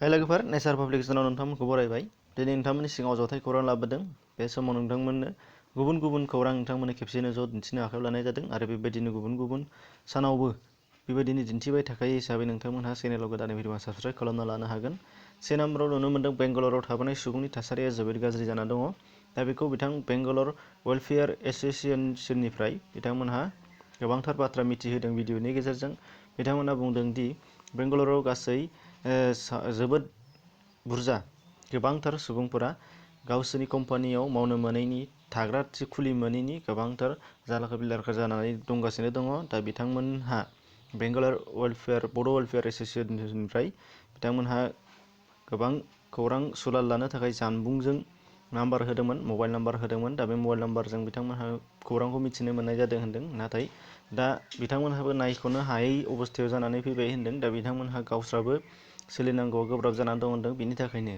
हाय लोगोफोर, नेचार पाब्लिकेसनाव नोंथांमोनखौ बरायबाय। दिनै नोंथांमोननि सिगाङाव जथाय खौरां लाबोदों। बे समाव नोंथांमोननो गुबुन गुबुन खौरां नोंथांमोननो खेबसेनो ज' दिन्थिनो आखायाव लानाय जादों आरो बेबायदिनो गुबुन गुबुन सानावबो बेबायदिनो दिन्थिबाय थाखायो हिसाबै नोंथांमोनहा चेनेलाव गोदानै फैदोंबा साबस्क्राइब खालामना लानो हागोन। से नाम्बाराव नुनो मोन्दों बेंगालराव थाबोनाय सुबुंनि थासारिया जोबोद गाज्रि जाना दङ। दा बेखौ बेंगालर वेलफेयार एस'सिएशननिफ्राय बिथांमोनहा गोबांथार बाथ्रा मिथिहोदों भिडिअनि गेजेरजों। बिथांमोनहा बुंदों दि बेंगालराव गासै जोबोद बुरजा गोबांथार सुबुंफोरा गावसोरनि कम्पानियाव मावनो मोनैनि, थाग्रा खुलि मोनैनि गोबांथार जालाखा बिलाखा जानानै दंगासिनो दङ। दा बिथांमोनहा बेंगालर बड' वेलफेयार एस'सिएशननिफ्राय बिथांमोनहा गोबां खौरां सुलाद लानो थाखाय जानबुंजों नाम्बार होदोंमोन, मबाइल नाम्बार होदोंमोन। दा बे मबाइल नाम्बारजों बिथांमोनहा खौरांखौ मिथिनो मोननाय जादों होन्दों। नाथाय दा बिथांमोनहाबो नायख'नो हायै अबस्थायाव जानानै फैबाय होन्दों। दा बिथांमोनहा गावस्राबो सोलिनांगौआ गोब्राब जानानै दं होन्दों। बिनि थाखायनो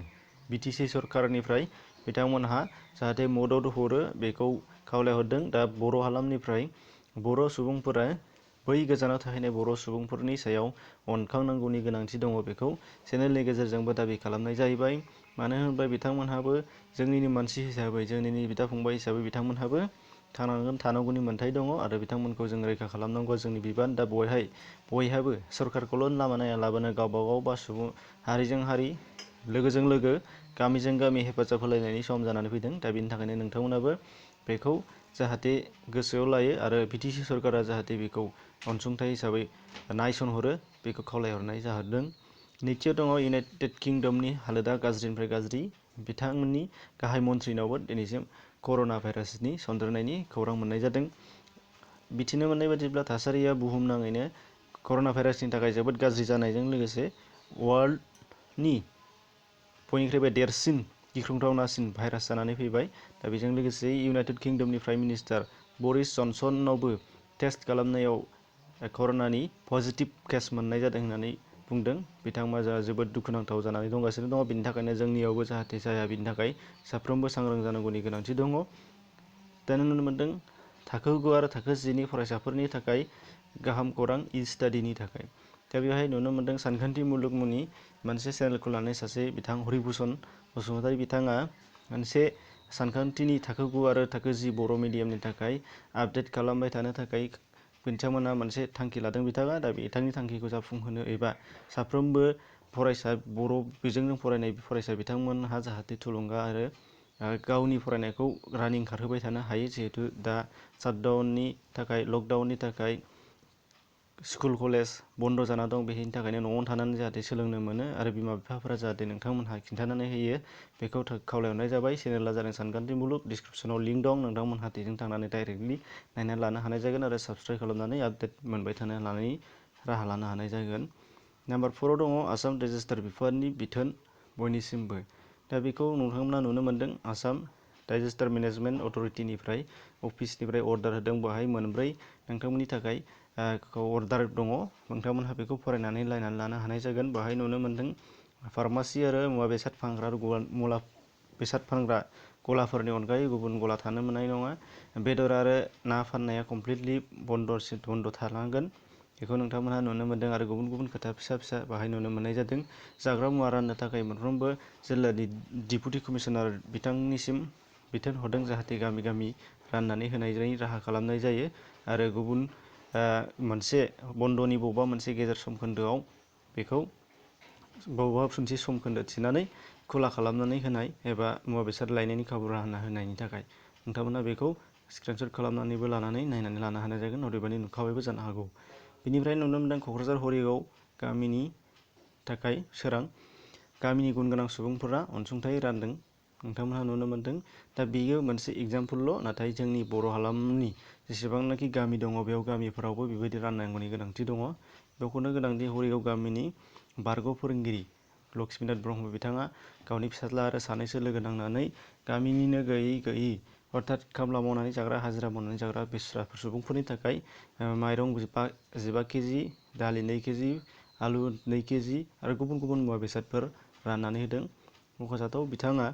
बिटिसि सरकारनिफ्राय बिथांमोनहा जाहाथे मदद हरो बेखौ खावलायहरदों। दा बर' हालामनिफ्राय बर' सुबुंफोरा बै गोजानाव थाहैनाय बर' सुबुंफोरनि सायाव अनखांनांगौनि गोनांथि दङ, बेखौ चेनेलनि गेजेरजोंबो दाबि खालामनाय जाहैबाय। मानो होनोब्ला बिथांमोनहाबो जोंनिनो मानसि हिसाबै, जोंनिनो बिदा फंबाय हिसाबै बिथांमोनहाबो थानांगौनि मोन्थाय दङ आरो बिथांमोनखौ जों रैखा खालामनांगौआ जोंनि बिबान। दा बयहाबो सरकारखौल' लामा नायालाबानो गावबा गाव बा हारिजों हारि, लोगोजों लोगो, गामिजों गामि हेफाजाब होलायनायनि सम जानानै फैदों। दा बिनि थाखायनो नोंथांमोनाबो बेखौ जाहाथे गोसोआव लायो आरो बिटिसि सरकारा जाहाथे बेखौ अनसुंथाइ हिसाबै नायसनहरो, बेखौ खावलायहरनाय जादों। नैथियाव दङ इउनाइटेड किंडमनि हालोदा गाज्रिनिफ्राय गाज्रि। बिथांमोननि गाहाय मन्थ्रिनावबो दिनैसिम कर'ना भाइरासनि सन्देरनायनि खौरां मोननाय जादों। मिथिनो मोननाय बादिब्ला थासारिया बुहुमनाङैनो कर'ना भाइरासनि थाखाय जोबोद गाज्रि जानायजों लोगोसे वर्ल्डनि बयनिख्रुइबो देरसिन गिख्रंथावनासिन भाइरास जानानै फैबाय। दा बेजों लोगोसे इउनाइटेड किंडमनि प्राइम मिनिस्टार बरिस जनसनावबो टेस्ट खालामनायाव कर'नानि पजिटिभ केस मोननाय जादों होननानै बुंदों। बिथांमोना जोबोद दुखुनांथाव जानानै दंगासिनो दङ। बिनि थाखायनो जोंनियावबो जाहाथे जाया, बिनि थाखाय साफ्रोमबो सांग्रां जानांगौनि गोनांथि दङ। दा नुनो मोन्दों थाखो 9 आरो थाखो 10 नि फरायसाफोरनि थाखाय गाहाम खौरां इ-स्टाडिनि थाखाय। दा बेवहाय नुनो मोन्दों सानखान्थि मुलुग मुंनि मोनसे चेनेलखौ लानानै सासे बिथां हरिभुषन बसुमतारी बिथाङा मोनसे सानखान्थिनि थाखो 9 आरो थाखो 10 बर' मिडियामनि थाखाय आपडेट खालामबाय थानो थाखाय बिथांमोना मोनसे थांखि लादों बिथाङा। दा बिथांनि थांखिखौ जाफुंहोनो एबा साफ्रोमबो फरायसा, बर' बिजोंजों फरायनाय फरायसा बिथांमोनहा जाहाथे थुलुंगा आरो गावनि फरायनायखौ रानिं खारहोबाय थानो हायो। जिहेथु दा शाटडाउननि थाखाय, लकडाउननि थाखाय स्कुल कलेज बन्द' जाना दं। बेनि थाखायनो न'आवनो थानानै जाहाथे सोलोंनो मोनो आरो बिमा बिफाफोरा जाहाथे नोंथांमोनहा खिन्थानानै होयो, बेखौ खावलायहरनाय जाबाय। चेनेला जादों सानखान्थि मुलुग। डिसक्रिपसनाव लिंक दं, नोंथांमोनहा बेजों थांनानै डाइरेक्टलि नायनानै लानो हानाय जागोन आरो साबस्क्राइब खालामनानै आपडेट मोनबाय थानो हानायनि राहा लानो हानाय जागोन। नाम्बार 4 आव दङ आसाम रेजिस्टार बिफाननि बिथोन बयनिसिमबो। दा बेखौ नोंथांमोना नुनो मोन्दों आसाम रेजिस्टार मेनेजमेन्ट अथ'रिटिनिफ्राय अफिसनिफ्राय अर्डार होदों। बेवहाय मोनब्रै नोंथांमोननि थाखाय अर्डार दङ। नोंथांमोनहा बेखौ फरायनानै नायनानै लानो हानाय जागोन। बेवहाय नुनो मोन्दों फार्मासि आरो मुवा बेसाद फानग्रा गलाफोरनि अनगायै गुबुन गला थानो मोननाय नङा। बेदर आरो ना फाननाया कमप्लिटलि बन्द' थानांगोन। बेखौ नोंथांमोनहा नुनो मोन्दों आरो गुबुन गुबुन खोथा फिसा फिसा बाहाय नुनो मोननाय जादों। जाग्रा मुवा राननो थाखाय मोनफ्रोमबो जिल्लानि डिपुटि कमिसनार बिथांनिसिम बिथोन हरदों जाहाथे गामि गामि राननानै होनायनि राहा खालामनाय जायो आरो गुबुन मोनसे बन्द'नि बबेबा मोनसे गेजेर समखोन्दोआव बेखौ बबेबा मोनसे समखोन्दो थिनानै खुला खालामनानै होनाय एबा मुवा बेसाद लायनायनि खाबु रानना होनायनि थाखाय नोंथांमोना बेखौ स्क्रिनशट खालामनानैबो लानानै नायनानै लानो हानाय जागोन। अदेबानि नुखाबायबो जानो हागौ। बेनिफ्राय नुनो मोन्दों क'क्राझार हरिगाव गामिनि थाखाय सोरां। गामिनि गुन गोनां सुबुंफोरा अनसुंथाइ रानदों, नोंथांमोनहा नुनो मोन्दों। दा बेयो मोनसे एगजामपोलल', नाथाय जोंनि बर' हालामनि जेसेबांनाखि गामि दङ बेयाव गामिफोरावबो बेबायदि राननांगौनि गोनांथि दङ। बेखौनो गोनांदि हरिगाव गामिनि बारग' फोरोंगिरि लक्ष्मीनाथ ब्रह्म बिथाङा गावनि फिसाज्ला आरो सानैसो लोगो नांनानै गामिनिनो गैयै अर्थात खामला मावनानै जाग्रा, हाजिरा मावनानै जाग्रा बेस्रा सुबुंफोरनि थाखाय माइरं 15 केजि, दालि 2 केजि, आलु 2 केजि आरो गुबुन गुबुन मुवा बेसादफोर राननानै होदों। मख'जाथाव बिथाङा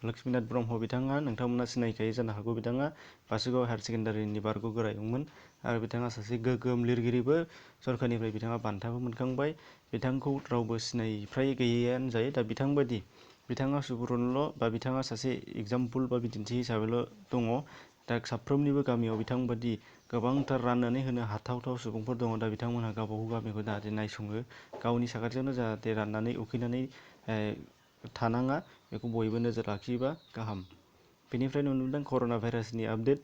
लक्ष्मीनाथ ब्रह्म बिथाङा नोंथांमोना सिनायखायो जानो हागौ। बिथाङा बासुगाव हायार सेकेन्डारिनि बारग' गोरायुंमोन आरो बिथाङा सासे गोग्गोम लिरगिरिबो। सरकारनिफ्राय बिथाङा बान्थाबो मोनखांबाय। बिथांखौ रावबो सिनायफ्राय गैयैयानो जायो। दा बिथाङा सुबुरुनल' बा बिथाङा सासे एगजाम्पोल बा बिदिन्थि हिसाबैल' दङ। दा साफ्रोमनिबो गामियाव बिथांबादि गोबांथार राननानै होनो हाथावथाव सुबुंफोर दङ। दा बिथांमोनहा गावबागाव गामिखौ जाहाथे नायसङो, गावनि साखाथियावनो जाहाथे राननानै उखैनानै थानाङा, बेखौ बयबो नोजोर लाखियोबा गाहाम। बेनिफ्राय नुनो मोनदों कर'ना भाइरासनि आपडेट।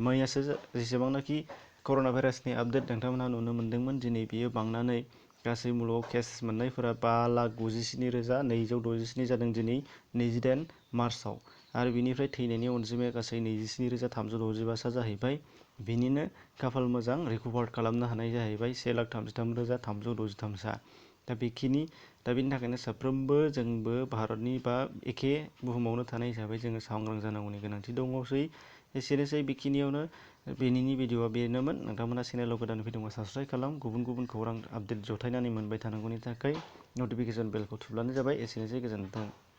मैयासो जेसेबांनाखि कर'ना भाइरासनि आपडेट नोंथांमोनहा नुनो मोन्दोंमोन, दिनै बियो बांनानै गासै मुलुगाव केस मोननायफोरा 5,67,267 जादों दिनै 28 मार्चआव। आरो बिनिफ्राय थैनायनि अनजिमाया गासै 27,365 जाहैबाय। बिनिनो खाफाल मोजां रिकभार खालामनो हानाय जाहैबाय 1,33,363 दा बेनि थाखायनो साफ्रोमबो जोंबो भारतनि बा एखे बुहुमावनो थानाय हिसाबै जोङो सांग्रां जानांगौनि गोनांथि दङसै। एसेनोसै बेखिनियावनो दिनैनि भिडिअआ बेनोमोन। नोंथांमोना चेनेलाव गोदान फैदोंबा साबस्क्राइब खालाम। गुबुन खौरां आपडेट जथायनानै मोनबाय थानांगौनि थाखाय नटिफिकेसन बेलखौ थुब्लानो जाबाय। एसेनोसै, गोजोन्थों।